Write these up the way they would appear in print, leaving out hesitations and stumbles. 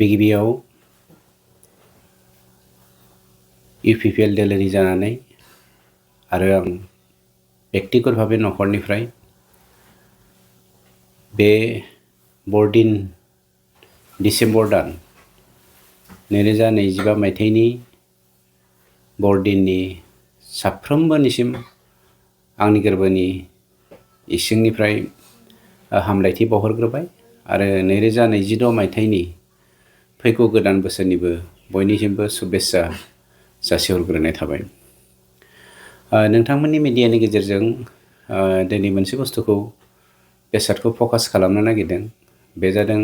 गिबियाव UPPL दोलोनि जानानै आरो आं बेक्तिगत भाबै न'खरनिफ्राय बे बरदिन डिसेम्बर दान 2025 मायथाइनि बरदिननि साफ्रोमबोनिसिम आंनि गोरबोनि इसिंनिफ्राय हामलायथि बावहरग्रोबाय आरो 2026 मायथाइनि फैगौ गोदान बोसोरनिबो बयनिसिमबो शुभेच्छा जासिहरग्रोनाय थाबाय। नोंथांमोननि मिडियानि गेजेरजों दिनै मोनसे बेसादखौ फकास खालामनो नागिरदों। बे जादों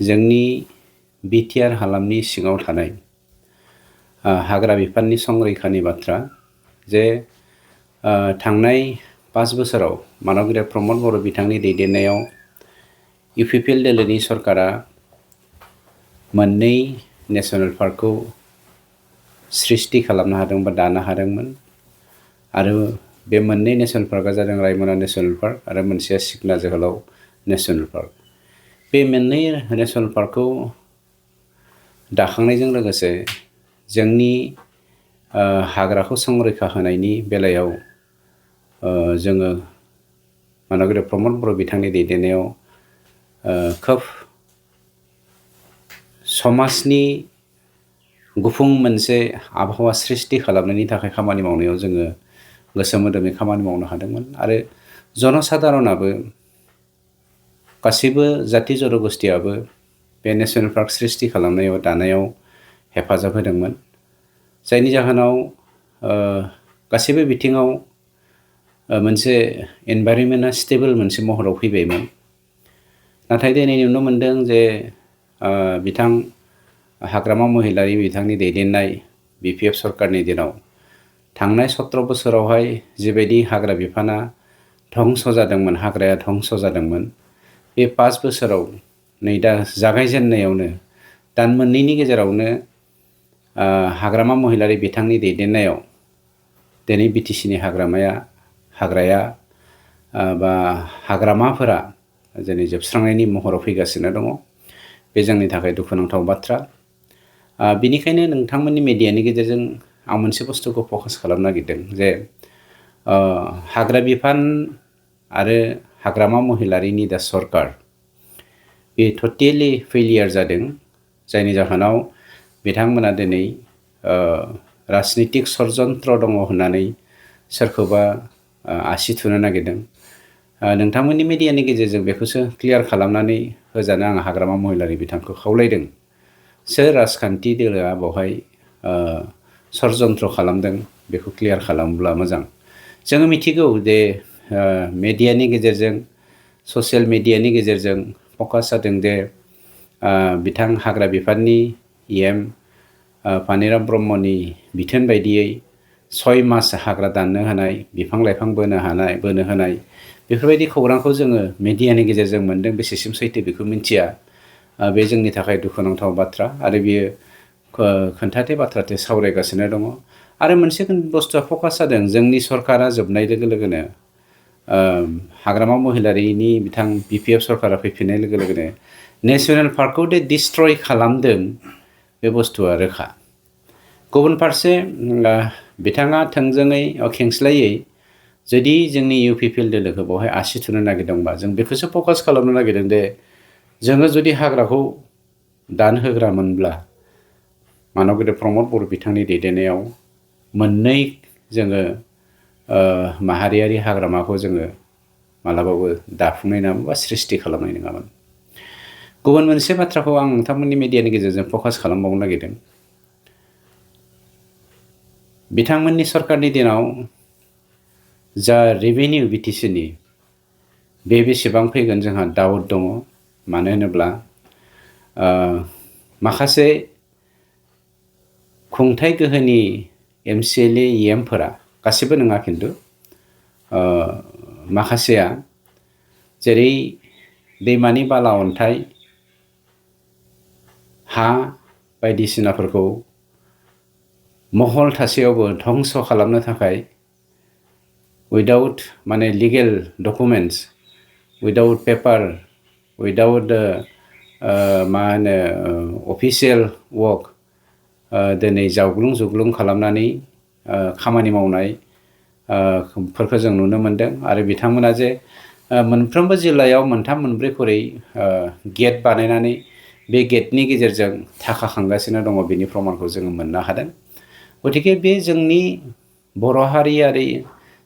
जोंनि बिटिआर हालामनि सिङाव थानाय हाग्रा बिफाननि संरैखानि बाथ्रा जे थांनाय 5 बोसोराव मानगेरिया प्रमद बर' बिथांनि दैदेननायाव UPPL दोलोनि सरकारा मोननै नेशनेल पार्कखौ सृष्टि खालामनो हादों बा दानो हादोंमोन आरो बे मोननै नेशनेल पार्कआ जादों रायमना नेशनेल पार्क आरो मोनसेया सिखना जोहोलाव नेशनेल पार्क। बे मोननै नेशनेल पार्कखौ दाखांनायजों लोगोसे जोंनि हाग्राखौ संरैखा होनायनि बेलायाव जोङो मानगेरिया प्रमद बर' बिथांनि दैदेननायाव खोब समाजनि गुफुं मोनसे आबहावा सृष्टि खालामनायनि थाखाय खामानि मावनायाव जोङो गोसो मोदोमै खामानि मावनो हादोंमोन आरो जनसाधारनाबो गासैबो जाथि जनगोष्ठियाबो बे नेशनेल पार्क सृष्टि खालामनायाव दानायाव हेफाजाब होदोंमोन, जायनि जाहोनाव गासैबो बिथिङाव मोनसे एनभाइरनमेन्टआ स्टेबल मोनसे महराव फैबायमोन। नाथाय दिनै नुनो मोनदों जे बिथां हाग्रामा महिलारि बिथांनि दैदेननाय BPF सरकारनि दिनाव थांनाय 17 बोसोरावहाय जिबायदि हाग्रा बिफाना धंस जादोंमोन, हाग्राया धंस जादोंमोन, बे 5 बोसोराव नै दा जागायजेननायावनो दान मोननैनि गेजेरावनो हाग्रामा महिलारि बिथांनि दैदेननायाव दिनै BTCनि हाग्राया बा हाग्रामाफोरा दिनै जोबस्रांनायनि महराव फैगासिनो दङ। बे जोंनि थाखाय दुखुनांथाव बाथ्रा। बिनिखायनो नोंथांमोननि मिडियानि गेजेरजों आं मोनसे बुस्थुखौ फकास खालामनो नागिरदों जे हाग्रा बिफान आरो हाग्रामा महिलारिनि दा सरकार बे टटेलि फेलियार जादों, जायनि जाहोनाव बिथांमोना दिनै राजनितिक षड़यन्त्र दङ होननानै सोरखौबा आसि थुनो नागिरदों। नोंथांमोननि मिडियानि गेजेरजों बेखौसो क्लियार खालामनानै होजानो आं हाग्रामा महिलारि बिथांखौ खावलायदों। सोर राजखान्थि दोलोआ बेवहाय षड़यन्त्र खालामदों बेखौ क्लियार खालामब्ला मोजां। जोङो मिथिगौ जे मिडियानि गेजेरजों ससियेल मिडियानि गेजेरजों फकास जादों जे बिथां हाग्रा बिफाननि EM पानिराम ब्रह्मनि बिथोन बायदियै 6 मास हाग्रा दाननो होनाय, बिफां लाइफां बोनो होनाय बेफोरबायदि खौरांखौ जोङो मिडियानि गेजेरजों मोनदों। बेसेसिम सैथो बेखौ मिथिया। बे जोंनि थाखाय दुखुनांथाव बाथ्रा आरो बियो खोन्थाथे बाथ्राथे सावरायगासिनो दङ। आरो मोनसे बुस्थुआ फकास जादों जोंनि सरकारा जोबनाय लोगो लोगोनो हाग्रामा महिलारिनि बिथां BPF सरकारा फैफिननाय लोगो लोगोनो नेशनेल पार्कखौ डिस्ट्रय खालामदों, बे बुस्थुआ रोखा। गुबुन फारसे बिथाङा थोंजोङै खेंस्लायै जुदि जोंनि UPPL दोलोखौ बेवहाय आसि थुनो नागिरदोंबा जों बेखौसो फकास खालामनो नागिरदों दे जोङो जुदि हाग्राखौ दानहोग्रामोनब्ला मानगेरिया प्रमद बर' बिथांनि दैदेननायाव मोननै जोङो माहारियारि हाग्रामाखौ जोङो मालाबाबो दाफुंनाय नङामोन बा सृष्टि खालामनाय नङामोन। गुबुन मोनसे बाथ्राखौ आं नोंथांमोननि मिडियानि गेजेरजों फकास खालामबावनो नागिरदों। बिथांमोननि सरकारनि दिनाव जा रेभिनिउ BTCनि बे बेसेबां फैगोन जोंहा डाउट दङ। मानो होनोब्ला माखासे खुंथाय गोहोनि MCLA EMफोरा गासिबो नङा खिन्थु माखासेया जेरै दैमानि बाला अन्थाइ हा बायदिसिनाफोरखौ महल थासेयावबो धंस खालामनो थाखाय उइदाउट माने legal documents, without paper, without मा होनो अफिसियेल वर्क दिनै जावग्लुं जुग्लुं खालामनानै खामानि मावनाय फोरखौ जों नुनो मोनदों आरो बिथांमोना जे मोनफ्रोमबो जिल्लायाव मोनथाम मोनब्रै खरै गेट बानायनानै बे गेटनि गेजेरजों थाखा खांगासिनो दङ बेनि प्रमाणखौ जोङो मोननो हादों। गतिके बे जोंनि बर' हारियारि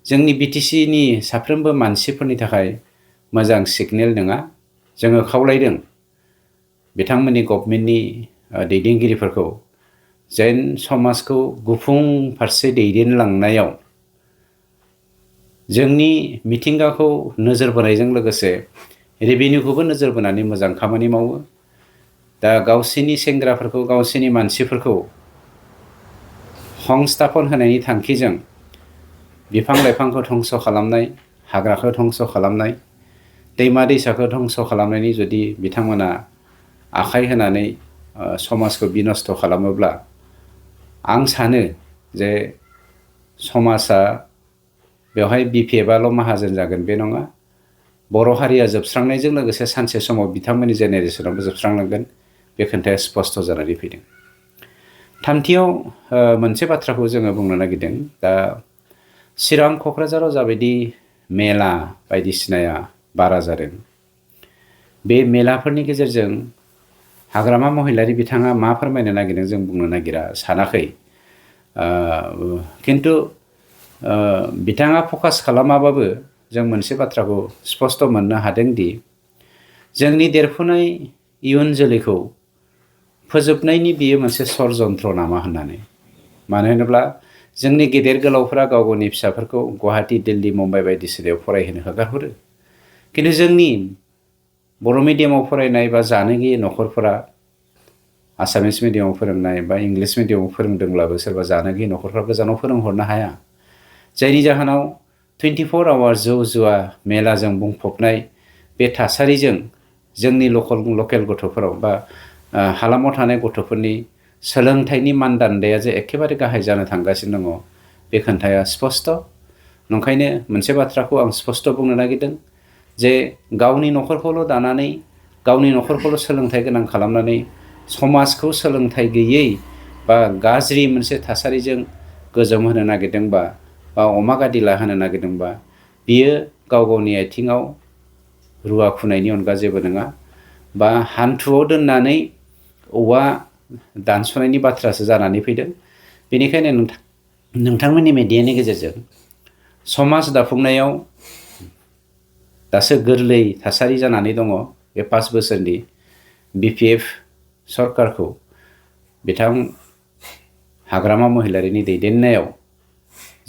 जोंनि BTCनि साफ्रोमबो मानसिफोरनि थाखाय मोजां सिगनेल नङा। जोङो खावलायदों बिथांमोननि गभर्नमेन्टनि दैदेनगिरिफोरखौ जेन समाजखौ गुफुं फारसे दैदेनलांनायाव जोंनि मिथिंगाखौ नोजोर बोनायजों लोगोसे रेभिनिउखौबो नोजोर बोनानै मोजां खामानि मावो। दा गावसोरनि सेंग्राफोरखौ गावसोरनि मानसिफोरखौ संस्थापन होनायनि थांखिजों बिफां लाइफांखौ धंस' खालामनाय, हाग्राखौ धंस' खालामनाय, दैमा दैसाखौ धंस' खालामनायनि जुदि बिथांमोना आखाइ होनानै समाजखौ बिनस्थ' खालामोब्ला आं सानो जे समाजा बेवहाय BPFआल' माहाजोन जागोन बे नङा। बर' हारिया जोबस्रांनायजों लोगोसे सानसे समाव बिथांमोननि जेनेरेसनावबो जोबस्रांलांगोन बे खोथाया स्पष्ट जानानै फैदों। थामथियाव मोनसे बाथ्राखौ जोङो बुंनो नागिरदों। दा चिरां क'क्राझाराव जाबायदि मेला बायदिसिनाया बारा जादों, बे मेलाफोरनि गेजेरजों हाग्रामा महिलारि बिथाङा मा फोरमायनो नागिरदों जों बुंनो नागिरा सानाखै। खिन्थु बिथाङा फकास खालामाबाबो जों मोनसे बाथ्राखौ स्पष्ट मोननो हादों दि जोंनि देरफुनाय इयुन जोलैखौ फोजोबनायनि बियो मोनसे षड़यन्त्र नामा होननानै। मानो होनोब्ला जोंनि गेदेर गोलावफोरा गाव गावनि फिसाफोरखौ गुवाहाटि, दिल्ली, मुम्बाइ बायदिसिनायाव फरायहोनो हगारहरो। खिन्थु जोंनि बर' मिडियामाव फरायनाय बा जानो गैयै न'खरफोरा आसामिस मिडियामाव फोरोंनाय बा इंलिस मिडियामाव फोरोंदोंब्लाबो सोरबा जानो गैयै न'खरफ्रा गोजानाव फोरोंहरनो हाया। जायनि जाहोनाव 24 आवार जौ जुवा मेलाजों बुंफबनाय बे थासारिजों जोंनि लकेल गथ'फोराव बा हालामाव थानाय गथ'फोरनि सोलोंथाइनि मानदान्दाया जे एखेबारे गाहाय जानो थांगासिनो दङ बे खोन्थाया स्पष्ट। नंखायनो मोनसे बाथ्राखौ आं स्पष्ट बुंनो नागिरदों जे गावनि न'खरखौल' दानानै गावनि न'खरखौल' सोलोंथाइ गोनां खालामनानै समाजखौ सोलोंथाइ गैयै बा गाज्रि मोनसे थासारिजों गोजोम होनो नागिरदोंबा बा अमा गादिला होनो नागिरदोंबा बियो गाव गावनि आथिङाव रुवा खुनायनि अनगा जेबो नङा, बा हान्थुआव दोननानै औवा दानस'नायनि बाथ्रासो जानानै फैदों। बेनिखायनो नोंथांमोननि मेडियानि गेजेरजों समाज दाफुंनायाव दासो गोरलै थासारि जानानै दङ बे 5 बोसोरनि BPF सरकारखौ बिथां हाग्रामा महिलारिनि दैदेननायाव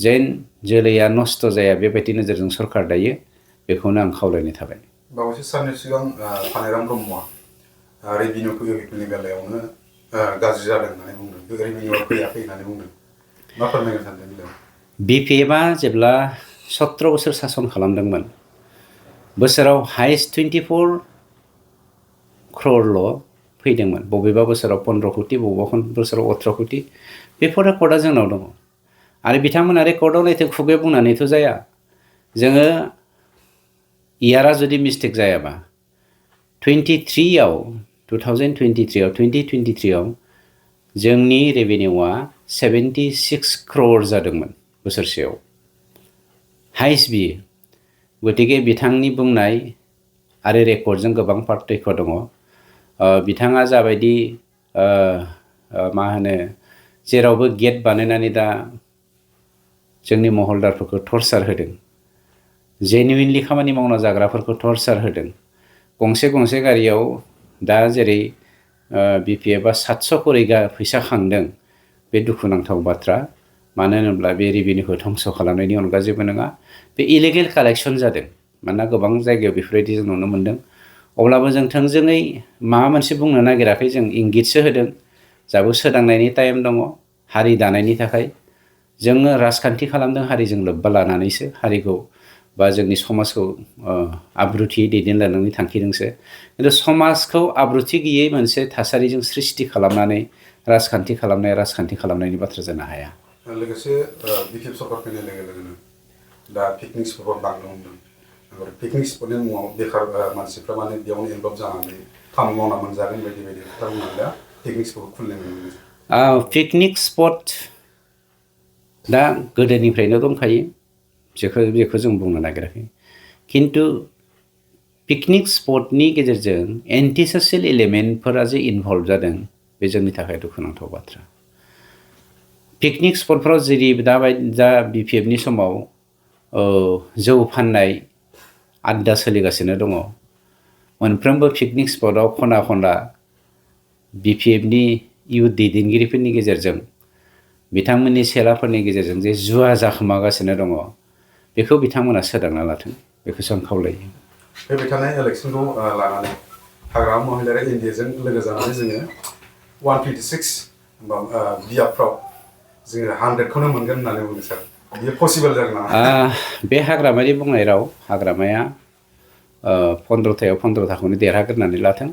जेन जोलैया नस्थ' जाया बेबायदि नोजोरजों सरकार दायो, बेखौनो आं खावलायनाय थाबाय। बावैसो साननि सिगां फानेराम ब्रह्मआ रेभिनिउ फैयैफोरनि बेलायावनो गाज्रि जादों होननानै बुंदों, रेभिनिउआ फैयाखै होननानै बुंदों। मा फोरमायनो सानदों बेलायाव? BPFआ जेब्ला 17 बोसोर सासन खालामदोंमोन, बोसोराव हाइस्ट 24 crore फैदोंमोन। बबेबा बोसोराव 15 कोटि, बबेबा बोसोराव 18 कोटि। बेफोर रेकर्डआ जोंनाव दङ। आरो बिथांमोना रेकर्डआव नायथो खुगायाव बुंनानैथ' जाया। जोङो इयारा जुदि मिस्टेक जायाबा 2023आव जोंनि रेभिनिउआ 76 crore जादोंमोन बोसोरसेयाव, हाइस्ट बियो। गतिके बिथांनि बुंनाय आरो रेकर्डजों गोबां पार्थक्य दङ। बिथाङा जाबायदि मा होनो जेरावबो गेट बानायनानै दा जोंनि महलदारफोरखौ टर्चार होदों, जेनुइनलि खामानि मावना जाग्राफोरखौ टर्चार होदों। गंसे गंसे गारियाव दा जेरै BPFआ 700 करि फैसा खांदों, बे दुखुनांथाव बाथ्रा। मानो होनोब्ला बे रेभिनिउखौ धंस' खालामनायनि अनगा जेबो नङा, बे इलिगेल कालेक्सन जादों। मानोना गोबां जायगायाव बेफोरबायदि जों नुनो मोन्दों। अब्लाबो जों थोंजोङै माबा मोनसे बुंनो नागिराखै, जों इंगितसो होदों। जाबो सोदांनायनि टाइम दङ हारि दानायनि थाखाय। जोङो राजखान्थि खालामदों हारिजों लोब्बा लानानैसो, हारिखौ बा जोंनि समाजखौ आब्रुथियै दैदेनलांनायनि थांखिजोंसो। खिन्थु समाजखौ आब्रुथि गैयै मोनसे थासारिजों सृष्टि खालामनानै राजखान्थि खालामनायनि बाथ्रा जानो हाया। लोगोसे BPF सरकार फैनाय लोगो लोगोनो दा पिकनिक स्पटआव बांनो हमदों। पिकनिक स्पटनि मुङाव बेखार मानसिफ्रा माने बेयावनो इनभल्भ जानानै खामानि मावना मोनजागोन बायदि बायदि खोथा बुंनानै दा पिकनिक स्पट खुलिनाय नुनो मोनो। पिकनिक स्पट दा गोदोनिफ्रायनो दंखायो बेखौ जों बुंनो नागिराखै, खिन्थु पिकनिक स्पटनि गेजेरजों एन्टि ससियेल एलिमेन्टफोरा जे इनभल्भ जादों बे जोंनि थाखाय दुखुनांथाव बाथ्रा। पिकनिक स्पटफ्राव जेरै दा BPFनि समाव जौ फाननाय आड्डा सोलिगासिनो दङ, मोनफ्रोमबो पिकनिक स्पटआव खना खनला BPFनि इयुथ दैदेनगिरिफोरनि गेजेरजों बिथांमोननि सेलाफोरनि गेजेरजों जे जुवा जाखोमागासिनो दङ, बेखौ बिथांमोना सोदांना लाथों, बेखौसो आं खावलायो। फैबाय थानाय इलेक्सनखौ लानानै हाग्रामा महिलारि एनडिएजों लोगो जानानै जोङो 126 बियाबफ्राव जोङो 100खौनो मोनगोन होननानै बुंदों सार, बेयो पसिबोल जागोन नामा? बे हाग्रामानि बुंनाय राव, हाग्रामाया 15थायाव 15थाखौनो देरहाग्रोनानै लाथों।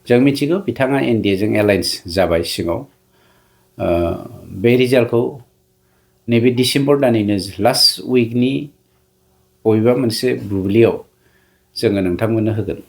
जों मिथिगौ बिथाङा एनडिएजों एलायन्स जाबाय सिङाव। बे रिजाल्टखौ नैबे डिसेम्बर दाननिनो लास्ट उइकनि बबेबा मोनसे बुब्लियाव जोङो नोंथांमोननो होगोन।